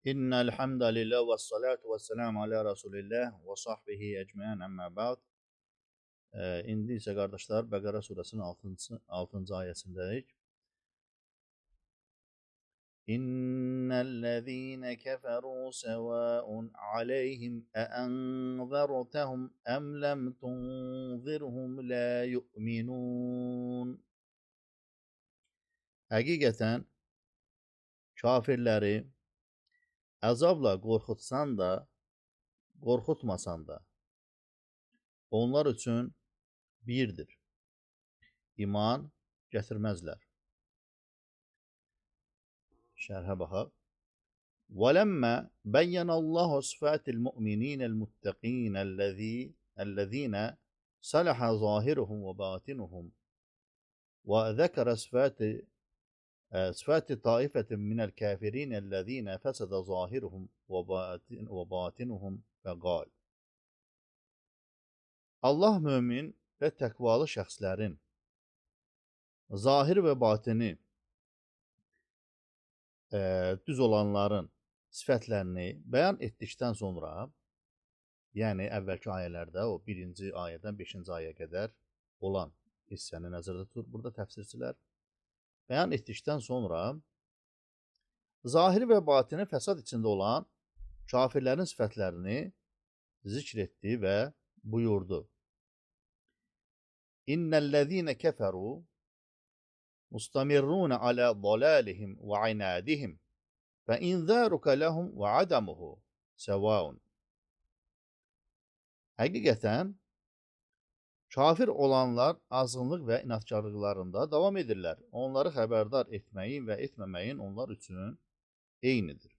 İnnel hamdəlillah və salatu və selamu alə Rasulillah və sahbihi ecmaîn əmmə ba'd. İndi isə qardaşlar Bəqərə surəsinin 6-cı ayəsindəyik. İnnellezîne keferû sevâun aleyhim eenzertehum em lem tunzirhum lâ yu'minûn. Həqiqətən kafirləri əzabla qorxutsan da, qorxutmasan da, onlar üçün birdir. İman gətirməzlər. Şərhə baxaq. وَلَمَّا بَيَّنَ اللّٰهُ صِفَاتِ الْمُؤْمِنِينَ الْمُتَّقِينَ الَّذ۪ينَ صَلَحَ ظَاهِرُهُمْ وَبَاطِنُهُمْ وَذَكَرَ صفات طائفة من الكافرين الذين فسد ظاهرهم وباطنهم فقال. Allah mömin və təqvalı şəxslərin zahir və batini düz olanların sifətlərini bəyan etdikdən sonra, yəni əvvəlki ayələrdə o 1-ci ayədən 5-ci ayə qədər olan hissəni nəzərdə tutur burada təfsirçilər, bəyan etdikdən sonra zahiri və batini fəsad içində olan kafirlərin sifətlərini zikr etdi və buyurdu. İnnellezîne keferû mustamirrûne alâ dalâlihim ve inâdihim fe inzâruke lehum ve adamuhu sevâun. Həqiqətən kafir olanlar azğınlıq və inadkarlıqlarında davam edirlər. Onları xəbərdar etməyin və etməməyin onlar üçün eynidir.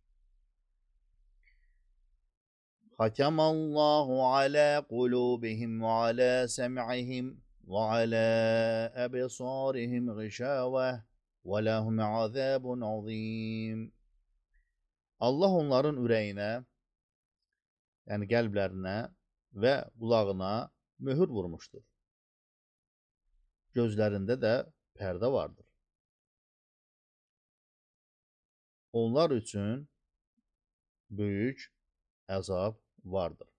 Xətəmallahu alə qulubihim və alə səm'ihim və alə əbsarihim qişavə və ləhum azabun azim. Allah onların ürəyinə, yəni qəlblərinə və qulağına möhür vurmuşdur. Gözlərində də pərdə vardır. Onlar üçün böyük əzab vardır.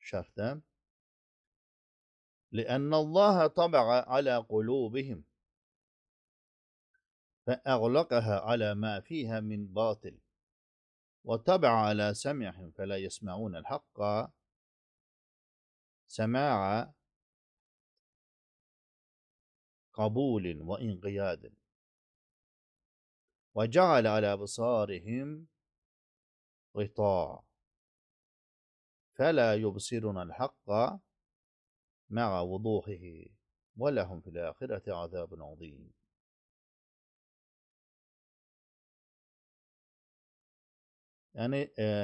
Şərhdə لِأَنَّ اللّٰهَ طَبَعَ عَلَى قُلُوبِهِمْ فَأَغْلَقَهَا عَلَى مَا فِيهَا مِنْ بَاطِلٍ وَطَبَعَ عَلَى سَمْعِهِمْ فَلَا يَسْمَعُونَ الْحَقَّ سماع قبول وانقياد وجعل على أبصارهم غطاء فلا يبصرون الحق مع وضوحه ولهم في الآخرة عذاب عظيم. Yəni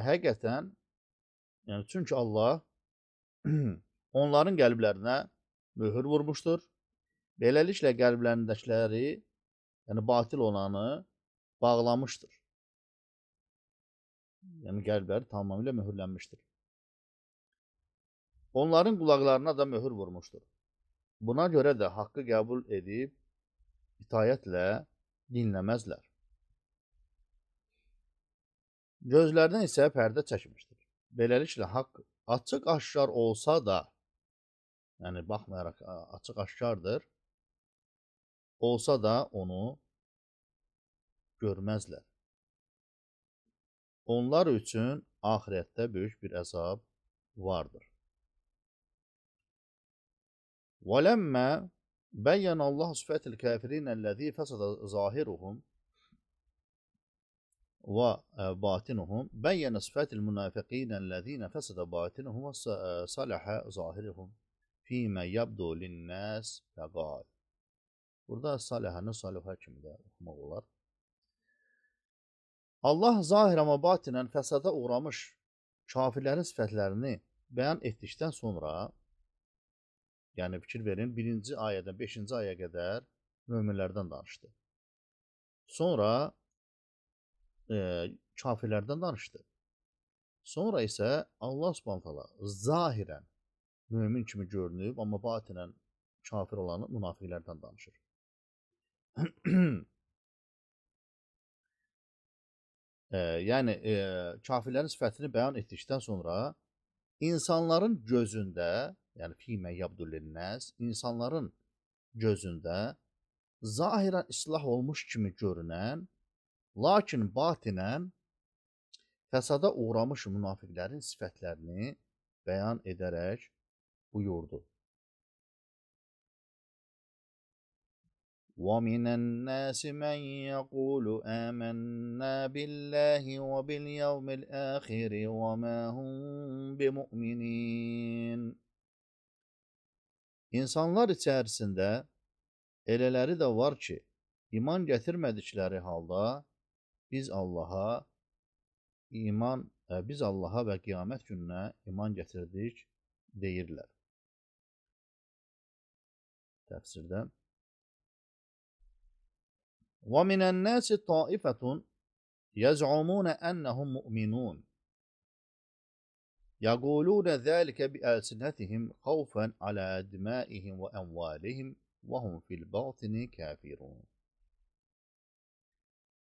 həqiqətən, yəni çünki Allah onların qəlblərinə möhür vurmuşdur. Beləliklə qəlblərindəkiləri, yəni batil olanı bağlamışdır. Yəni qəlbləri tamamilə möhürlənmişdir. Onların qulaqlarına da möhür vurmuşdur. Buna görə də haqqı qəbul edib itayətlə dinləməzlər. Gözlərinə isə pərdə çəkmişdir. Beləliklə haqq açıq aşkar olsa da, yəni baxmayaraq açıq aşkardır, olsa da onu görməzlər. Onlar üçün axirətdə böyük bir əzab vardır. وَلَمَّا بَيَّنَ اللّٰهُ صِفَاتِ الْكَافِرِينَ الَّذ۪ي فَسَدَ ظَاهِرُهُمْ وَبَاطِنُهُمْ بَيَّنَ صِفَاتِ الْمُنَافِقِينَ الَّذ۪ينَ فَسَدَ بَاطِنُهُمْ وَصَلَحَ ظَاهِرُهُمْ فِيمَا يَبْدُو لِلنَّاسِ فَقَالَ. Burada salihəni salihə kimi də oxumaq olar. Allah zahirən və batinən fəsada uğramış kafirlərin sifətlərini bəyan etdikdən sonra, yəni fikir verin, 1-ci ayədən 5-ci ayə qədər möminlərdən danışdı. Sonra kafirlərdən danışdı. Sonra isə Allah Subhanahu taala zahirən mömin kimi görünüb, amma batinən kafir olanı münafiqlərdən danışır. Yəni, kafirlərin sifətini bəyan etdikdən sonra insanların gözündə, yəni fīmə yabdu linnəs, insanların gözündə zahirən islah olmuş kimi görünən, lakin batinən fəsada uğramış münafiqlərin sifətlərini bəyan edərək buyurdu. وَمِنَ النَّاسِ مَنْ يَقُولُ آمَنَّا بِاللَّهِ وَبِالْيَوْمِ الْآخِرِ وَمَا هُمْ بِمُؤْمِنِينَ. İnsanlar içərisində elələri də var ki, iman gətirmədikləri halda biz Allaha və qiyamət gününə iman gətirdik deyirlər. Təfsirdə وَمِنَ النَّاسِ طَائِفَةٌ يَزْعُمُونَ أَنَّهُمْ مُؤْمِنُونَ يَقُولُونَ ذَلِكَ بِأَلْسِنَتِهِمْ خَوْفًا عَلَى دِمَائِهِمْ وَأَمْوَالِهِمْ وَهُمْ فِي الْبَاطِنِ كَافِرُونَ.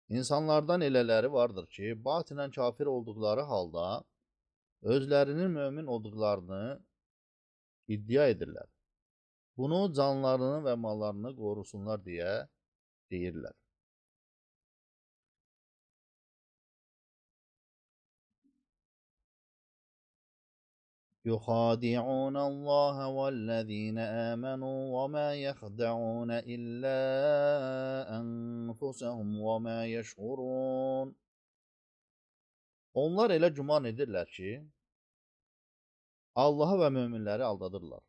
İnsanlardan elələri vardır ki, batinən kafir olduqları halda özlərinin mömin olduqlarını iddia edirlər. Bunu canlarını və mallarını qorusunlar deyə deyirlər. يُخَادِعُونَ اللَّهَ وَالَّذِينَ آمَنُوا وَمَا يَخْدَعُونَ إِلَّا أَنفُسَهُمْ وَمَا يَشْعُرُونَ. Onlar elə güman edirlər ki, Allahı və möminləri aldadırlar.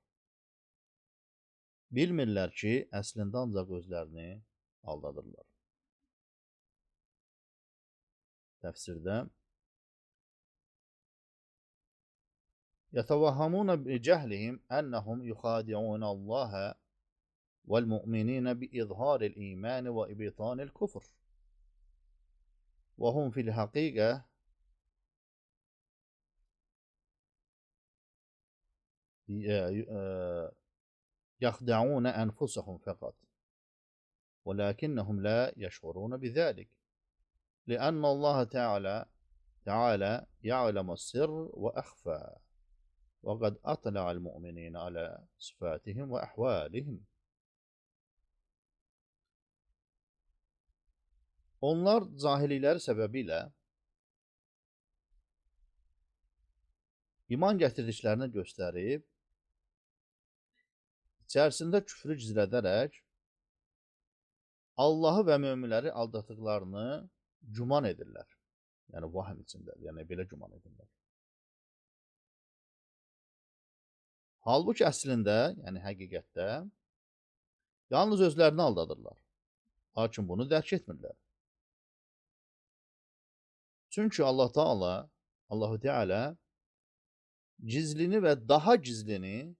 Bilmirlər ki, əslində ancaq özlərini aldadırlar. Təfsirdə يَتَوَهَّمُونَ بِجَهْلِهِمْ أَنَّهُمْ يُخَادِعُونَ اللَّهَ وَالْمُؤْمِنِينَ بِإِظْهَارِ الْإِيمَانِ وَإِبْطَانِ الْكُفْرِ وَهُمْ فِي الْحَقِيقَةِ يَخْدَعُونَ أَنفُسَهُمْ فَقَطْ وَلَكِنَّهُمْ لَا يَشْعُرُونَ بِذَلِكَ لِأَنَّ اللَّهَ تَعَالَى يَعْلَمُ السِّرَّ وَأَخْفَى وَقَدْ أَطْلَعَ الْمُؤْمِنِينَ عَلَى صِفَاتِهِمْ وَأَحْوَالِهِمْ. Onlar cahillikləri səbəbilə iman gətirdiklərini göstərib, içərisində küfrü gizlədərək Allahı və möminləri aldatdıqlarını güman edirlər. Yəni, vahm içində, yəni belə güman edirlər. Halbuki əslində, yəni həqiqətdə, yalnız özlərini aldadırlar. Lakin bunu dərk etmirlər. Çünki Allah Teala gizlini və daha gizlini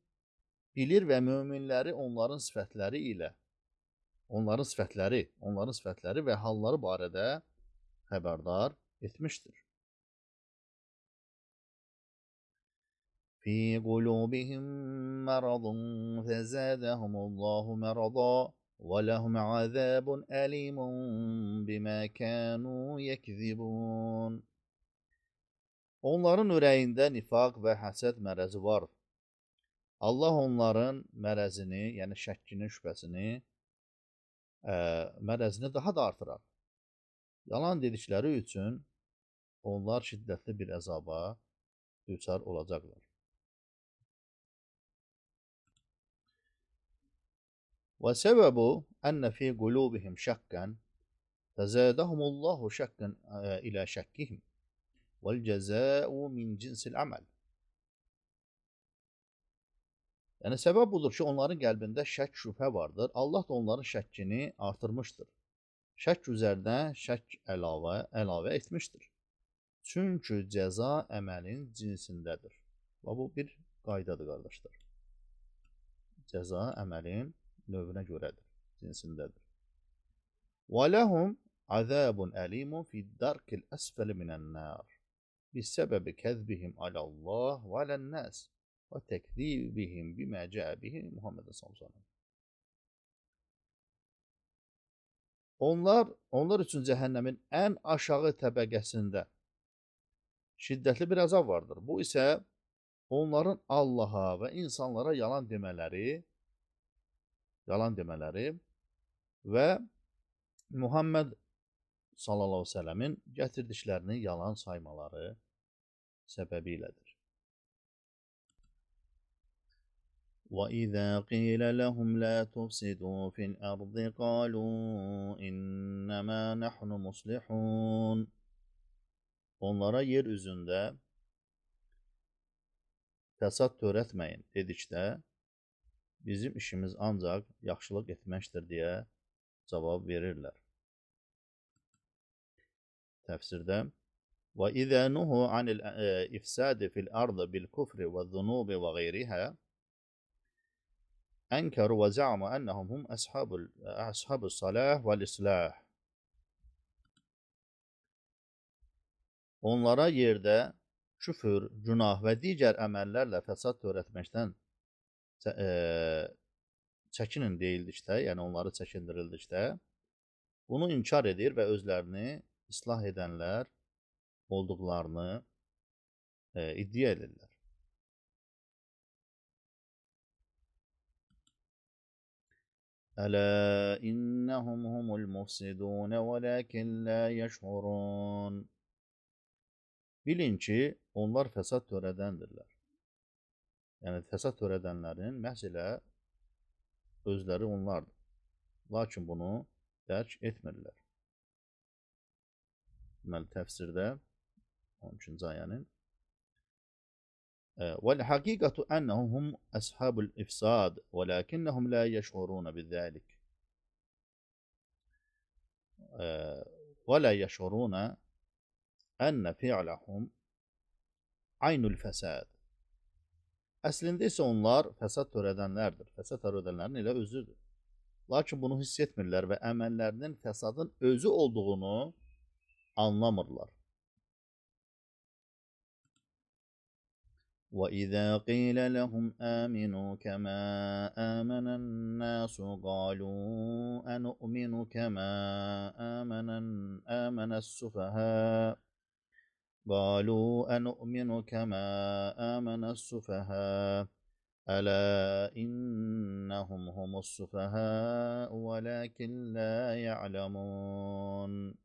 bilir və möminləri onların sifətləri ilə, onların sifətləri və halları barədə xəbərdar etmişdir. Fī qulūbihim maradun fəzədəhumullahu marada və ləhum əzəbun əlimun bimə kânû yəkzibun. Onların ürəyində nifaq və həsəd mərəzi var. Allah onların mərəzini, yəni şəkkinin, şübhəsini, mərəzini daha da artırar. Yalan dedikləri üçün onlar şiddətli bir əzaba düçar olacaqlar. Və səbəbu ənə fi qulubihim şəkkən fəzədəhumullahu şəkkən ilə şəkkihim vəl-cəzəu min cinsil əməl. Yəni, səbəb budur ki, onların qəlbində şək şübhə vardır. Allah da onların şəkkini artırmışdır. Şək üzərinə şək əlavə etmişdir. Çünki cəza əməlin cinsindədir. Və bu bir qaydadır, qardaşlar. Cəza əməlin növünə görədir, cinsindədir. وَلَهُمْ عَذَابٌ أَلِيمٌ فِي الدَّرْكِ الْأَسْفَلِ مِنَ النَّارِ بِسَبَبِ كَذْبِهِمْ عَلَى اللَّهِ وَعَلَى النَّاسِ وَتَكْذِيبِهِمْ بِمَا جَاءَ بِهِ مُحَمَّدٌ صَلَّى اللَّهُ عَلَيْهِ وَسَلَّمَ. Onlar üçün cəhənnəmin ən aşağı təbəqəsində şiddətli bir əzab vardır. Bu isə onların Allaha və insanlara yalan demələri və Muhammed sallallahu əleyhi və səlləmin gətirdiklərini yalan saymaları səbəbi ilədir. وَإِذَا قِيلَ لَهُمْ لَا تُفْسِدُوا فِي الْأَرْضِ قَالُوا إِنَّمَا نَحْنُ مُصْلِحُونَ. Onlara yer üzündə fəsad törətməyin dedikdə, bizim işimiz ancaq yaxşılıq etməkdir deyə cavab verirlər. Təfsirdə وَإِذَا نُهُوا عَنِ الْإِفْسَادِ فِي الْأَرْضِ بِالْكُفْرِ وَالذُّنُوبِ وَغَيْرِهَا أَنْكَرُوا وَزَعَمُوا أَنَّهُمْ هُمْ أَصْحَابُ الصَّلَاحِ وَالْإِصْلَاحِ. Onlara yerdə küfür, günah və digər əməllərlə fəsad törətməkdən çəkinin deyildikdə, yəni onları çəkindirildikdə, bunu inkar edir və özlərini islah edənlər olduqlarını iddia edirlər. Ələ innəhum humul mufsidun vəlakin la yəş'urun. Bilin ki, onlar fəsad törədəndirlər. Yəni, fəsad törədənlərin məhz elə özləri onlardır. Lakin bunu dərk etmirlər. Deməli, təfsirdə 13-cü ayənin وَالْحَقِيقَةُ أَنَّهُمْ هُمْ أَصْحَابُ الْإِفْسَادِ وَلَكِنَّهُمْ لَا يَشْعُرُونَ بِذَلِكَ وَلَا يَشْعُرُونَ أَنَّ فِعْلَهُمْ عَيْنُ الْفَسَادِ. Əslində isə onlar fəsad törədənlərdir. Fəsad törədənlərin elə özüdür. Lakin bunu hiss etmirlər və əməllərinin fəsadın özü olduğunu anlamırlar. وَإِذَا قِيلَ لَهُمْ آمِنُوا كَمَا آمَنَ النَّاسُ قَالُوا أَنُؤْمِنُ كَمَا آمَنَ السُّفَهَاءُ قَالُوا أَنُؤْمِنُ كَمَا آمَنَ السُّفَهَاءُ أَلَا إِنَّهُمْ هُمُ السُّفَهَاءُ وَلَكِنْ لَا يَعْلَمُونَ.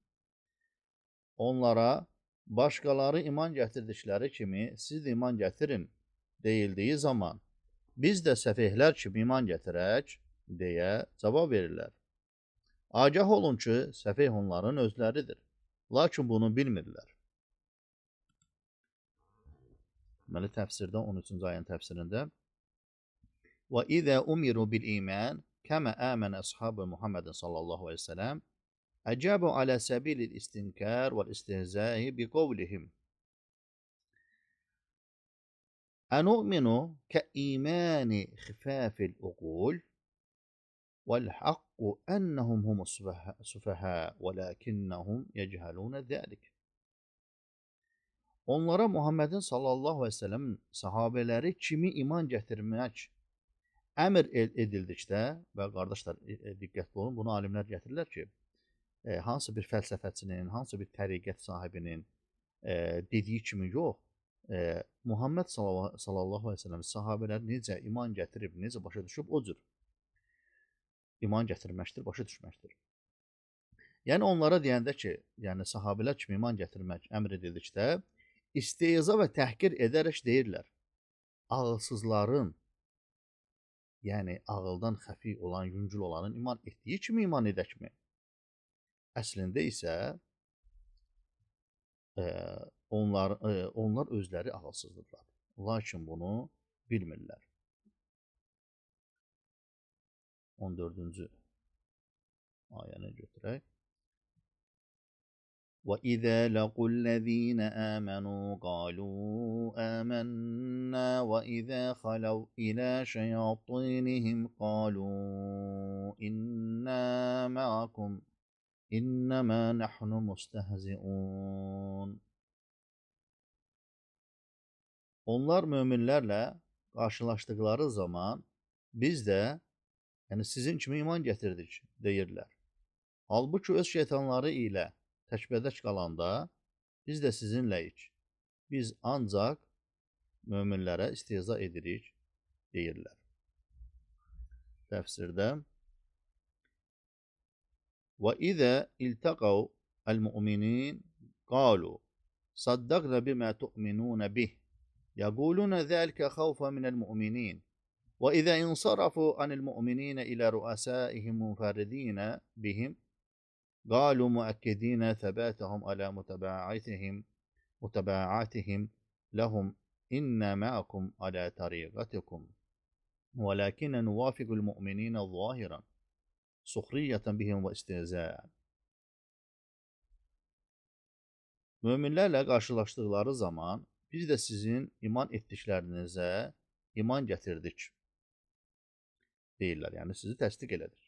Onlara başqaları iman gətirdikləri kimi siz də iman gətirin deyildiyi zaman biz də səfehlər kimi iman gətirək deyə cavab verirlər. Agah olun ki, səfeh onların özləridir. Lakin bunu bilmirlər. Deməli, təfsirdə, 13-cü ayənin təfsirində وَإِذَا أُمِرُوا بِالْإِيمَانِ كَمَا آمَنَ أَصْحَابُ مُحَمَّدٍ sallallahu aleyhi ve sellem أجابوا على سبيل الاستنكار والاستهزاء بقولهم أنؤمن كإيمان خفاف العقول والحق أنهم هم السفهاء ولكنهم يجهلون ذلك. Onlara Muhammedin sallallahu aleyhi ve sellem sahabeləri kimi iman gətirmək əmr edildikdə, və qardaşlar diqqətli olun, bunu alimlər gətirirlər ki, hansı bir fəlsəfəçinin, hansı bir təriqət sahibinin dediyi kimi yox, Muhammed sallallahu aleyhi ve sellem sahabələr necə iman gətirib, necə başa düşüb, o cür iman gətirməkdir, başa düşməkdir. Yəni onlara deyəndə ki, yəni sahabələr kimi iman gətirmək əmr edildikdə, istehza və təhqir edərək deyirlər, ağılsızların, yəni ağıldan xəfi olan, yüngül olanın iman etdiyi kimi iman edəkmi? Əslində isə onlar özləri ağılsızdırlar. Lakin bunu bilmirlər. 14-cü ayəni götürək. وَإِذَا لَقُوا الَّذِينَ آمَنُوا قَالُوا آمَنَّا وَإِذَا خَلَوْا إِلَى شَيَاطِينِهِمْ قَالُوا إِنَّا مَعَكُمْ إِنَّمَا نَحْنُ مُسْتَهْزِئُونَ. Onlar möminlərlə qarşılaşdıqları zaman biz də, yəni sizin kimi iman gətirdik deyirlər. Halbuki öz şeytanları ilə təkbədək qalanda biz də sizinləyik. Biz ancaq möminlərə istehza edirik, deyirlər. Təfsirdə Və izə iltəqəv əl-müminin qalu saddaqna bimə tu'minuna bih yəquluna zəlikə xawfə minəl-müminin və izə insarafu anil-müminina ilə rüəsaihim munfəridinə bihim qalu müəkkidinə təbətəhum alə mütəbəatihim ləhum innə məəkum alə tariqətikum vələkinə nuvafiqul müminina zahirən suxriyyətən bihim və istehzəən. Möminlərlə qarşılaşdıqları zaman biz də sizin iman etdiklərinizə iman gətirdik deyirlər. Yəni sizi təsdiq elədik.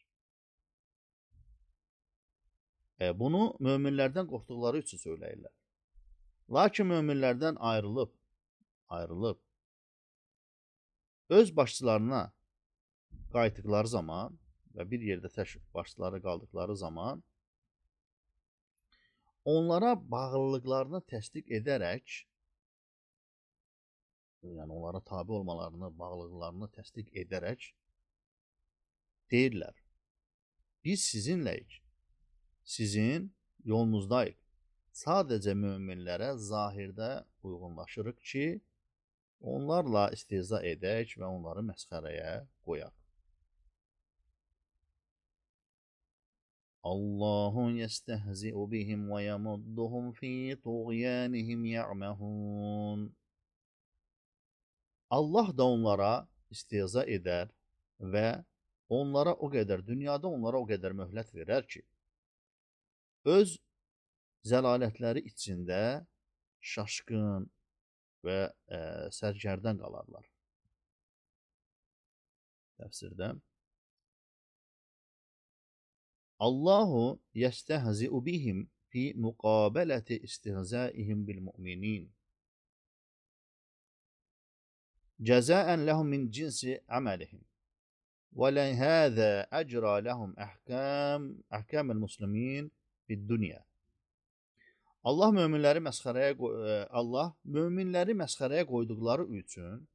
Bunu möminlərdən qorxduqları üçün söyləyirlər. Lakin möminlərdən ayrılıb öz başçılarına qayıtdıqları zaman və bir yerdə tək başçıları qaldıqları zaman onlara bağlılıqlarını təsdiq edərək, yəni onlara tabi olmalarını, bağlılıqlarını təsdiq edərək deyirlər, biz sizinləyik, sizin yolunuzdayıq. Sadəcə möminlərə zahirdə uyğunlaşırıq ki, onlarla istehza edək və onları məsxərəyə qoyaq. Allahu yestehzi'u bihim və yamudduhum fi tuğyanihim ya'mehun. Allah da onlara istehza edər və onlara o qədər, dünyada onlara o qədər möhlət verər ki, öz zəlalətləri içində şaşqın və sərgərdən qalarlar. Təfsirdə Allahu yestehzi'u bihim fi müqabeləti istihzaihim bil müminin. Cəzaən ləhum min cinsi əməlihim. Və ləhəzə əcra ləhum əhkəməl muslimin fid-dünya. Allah möminləri məsxərəyə qoyduqları üçün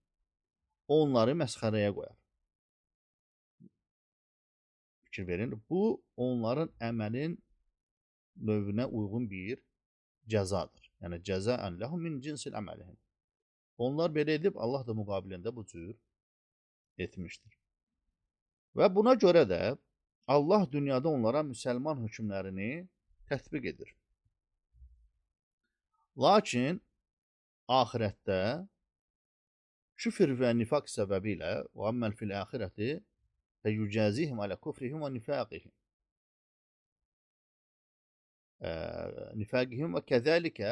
onları məsxərəyə qoyar. Fikir verin, bu onların əməlin növünə uyğun bir cəzadır. Yəni cəzaən ləhum min cinsil əməlihim. Onlar belə edib, Allah da müqabilində bu cür etmişdir. Və buna görə də Allah dünyada onlara müsəlman hökmlərini tətbiq edir. Lakin axirətdə küfr və nifaq səbəbi ilə və əmməl fil axirəti fəyucazihim alə kufrihim və nifaqihim. Nifaqihim və kəzəlikə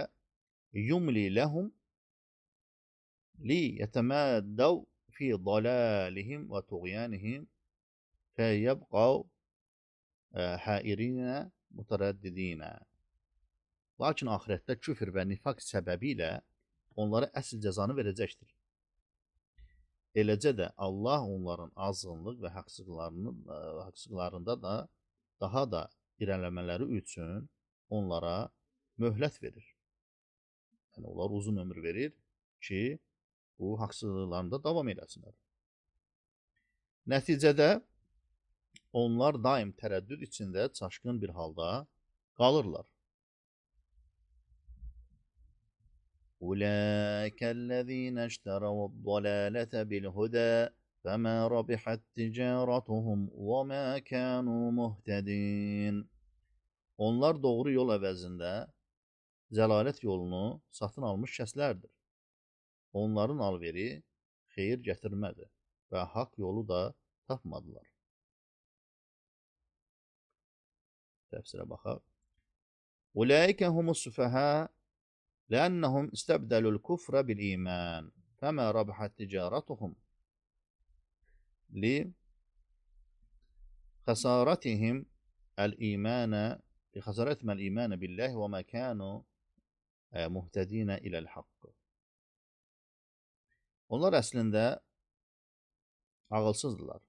yumli ləhum li yətəmədəv fi dalalihim və tuğyanihim fəyəbqav hairinə mütərəddidinə. Lakin axirətdə küfr və nifaq səbəbi ilə onlara əsl cəzanı verəcəkdir. Eləcə də Allah onların azğınlıq və haqsızlıqlarında da daha da irəliləmələri üçün onlara möhlət verir. Yəni, onlar uzun ömür verir ki, bu haqsızlıqlarında davam eləsinlər. Nəticədə onlar daim tərəddüd içində çaşqın bir halda qalırlar. Ulaikəl-ləzīnə iştəravu'd-dalələtə bil-hudə fəmə rabihət ticarətuhum və mə kânû muhtədin. Onlar doğru yol əvəzində zəlalət yolunu satın almış kəslərdir. Onların alveri xeyir gətirmədi və haqq yolu da tapmadılar. Təfsirə baxaq. Ulaikə humus-sufəhə lənnəhum istəbdəlul kufrə bil-iman fəmə rabihət ticarətuhum li xəsarətihim əl-imanə li xəsarətihim əl-imanə billəhi və mə kənu muhtədinə iləl-haqq. Onlar əslində ağılsızdırlar.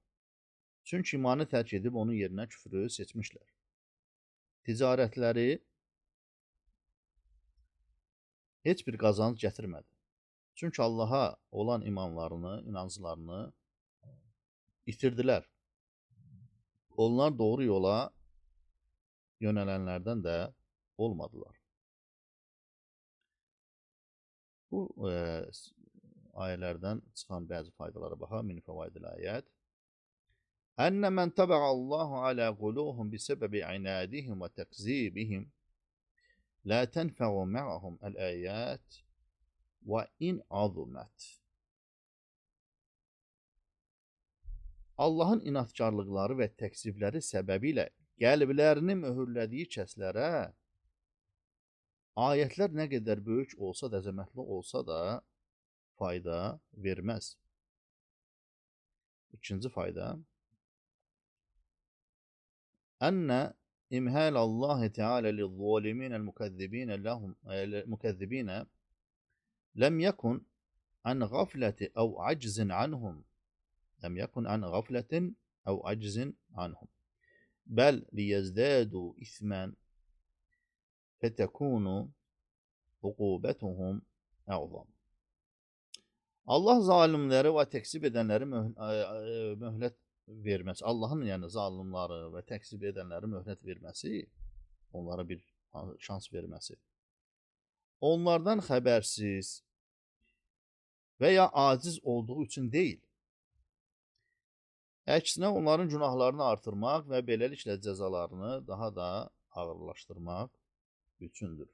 Çünki imanı tərk edib onun yerinə küfrü seçmişlər. Ticarətləri heç bir qazanc gətirmədi. Çünki Allaha olan imanlarını, inanclarını itirdilər. Onlar doğru yola yönələnlərdən də olmadılar. Bu ayələrdən çıxan bəzi faydalara baxaq. Min fəvaidil ayət. Ənə mən təbəəllahu alə quluhum bisəbəbi inadihim və təqzibihim la tənfəu mə'ahum əl-ayət və in azumət. Allahın inadkarlıqları və təksibləri səbəbilə qəlblərini möhürlədiyi kəslərə ayətlər nə qədər böyük olsa da, əzəmətli olsa da fayda verməz. İkinci fayda. Ənə imhəl Allah Teala liz-zalimin el-mükezzibinə ləm yekun an gafləti əv aczin anhum. Ləm yekun an gaflətin əv aczin anhum. Bəl liyezdədu ismən fətəkunu uqubətuhum ə'zam. Allah zalimləri və təksib edənləri möhlət verməsi, Allahın yəni zalimləri və təksib edənləri möhlət verməsi, onlara bir şans verməsi, onlardan xəbərsiz və ya aciz olduğu üçün deyil, əksinə onların günahlarını artırmaq və beləliklə cəzalarını daha da ağırlaşdırmaq üçündür.